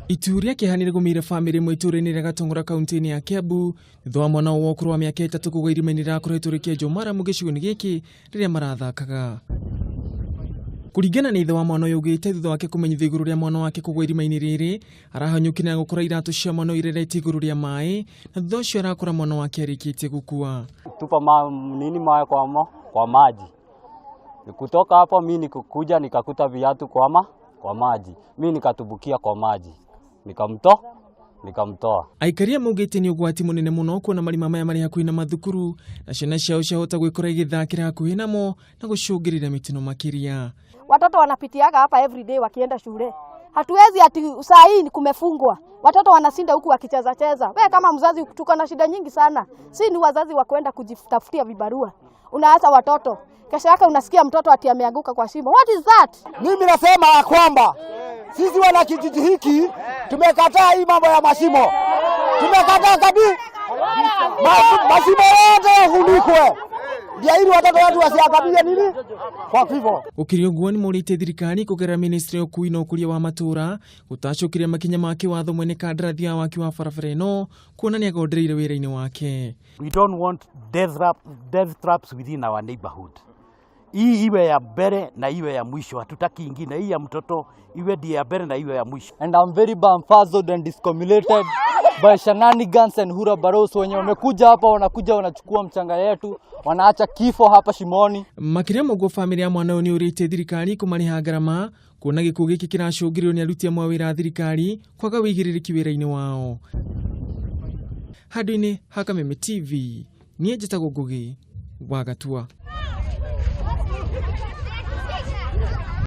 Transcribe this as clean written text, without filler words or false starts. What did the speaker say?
Itu rĩa kĩeha nĩrĩgũmĩire bamĩrĩ ĩmwe itũũra-inĩ rĩa Gatong'ora kaunti-inĩ ya Kiambu thutha wa mwana wao wa ũkũrũ wa mĩaka 3 kũgwa irima-inĩ rĩrakoretwo rĩkĩenjwo maramu gĩcigo-inĩ gĩkĩ rĩrĩa marathakaga. Kũringana na ithe wa mwana ũyũ augĩte thutha wake kũmenyithio igũrũ rĩa mwana wake kũgwa irima-inĩ rĩrĩ arahanyũkire na gũkora iratũ cia mwana ũyũ ireretie igũrũ rĩa maĩ na thutha ũcio arakora mwana wake arĩkĩtie gũkua. Tupa ma, nini mawe kwa maji. Kutoka hapo mi nikukuja nikakuta viatu kwa maji, mi nikatumbukia kwa maji, nikamtoa. Aikaria maugĩte nĩ ũgwati mũnene mũno kuona marima maya marĩ hakuhĩ na mathukuru na ciana ciao ciahota gwĩkora igĩthakĩra hakuhĩ namo na gũcũngĩrĩria mĩtino makĩria. Watoto wanapitiaga hapa everyday wakienda shule. Hatuwezi ati saa hii kumefungwa, watoto wanashinda huku wakicheza cheza. We kama mzazi, tuko na shida nyingi sana. Si ni wazazi wa kwenda kujitafutia vibarua, unaacha watoto, kesho yake unasikia mtoto ati ameanguka kwa shimo. What is that? Mimi nasema ya kwamba sisi wana kijiji hiki tumekataa hii mambo ya mashimo, tumekataa kabisa. Mashimo yote yafunikwe ndio ili watoto wetu wasiangamie nini kwa kifo. Gũkĩrĩ ũguo nĩ morĩtie thirikari kũgerera ministry ya ũkui na ũkũria wa matũũra gũtacũkĩria makinya ma kĩwatho mwene kandarathi ya waki wa barabara ĩno kuona nĩ agondereire wĩra-inĩ wake. We don't want death traps within our neighborhood. Hii iwe ya mbele na iwe ya mwisho, hatutaki ingine. Hii ya mtoto iwe ndiye ya mbele na iwe ya mwisho. And I'm very bamfuzzled and discombobulated by shenanigans and hullabaloo wenye wamekuja hapa, wanakuja wanachukua mchanga yetu, wanaacha kifo hapa shimoni. Makĩria ma ũguo bamĩrĩ ya mwana ũyũ nĩ ũrĩtie thirikari kũmarĩha ngarama kuona gĩkuũ gĩkĩ kĩracũngĩrĩrio nĩ aruti amwe a wĩra a thirikari kwaga wĩigĩrĩrĩki wĩra-inĩ wao. Handũ-inĩ ha Kameme TV, niĩ njĩtagwo Ngugi wa Gatua.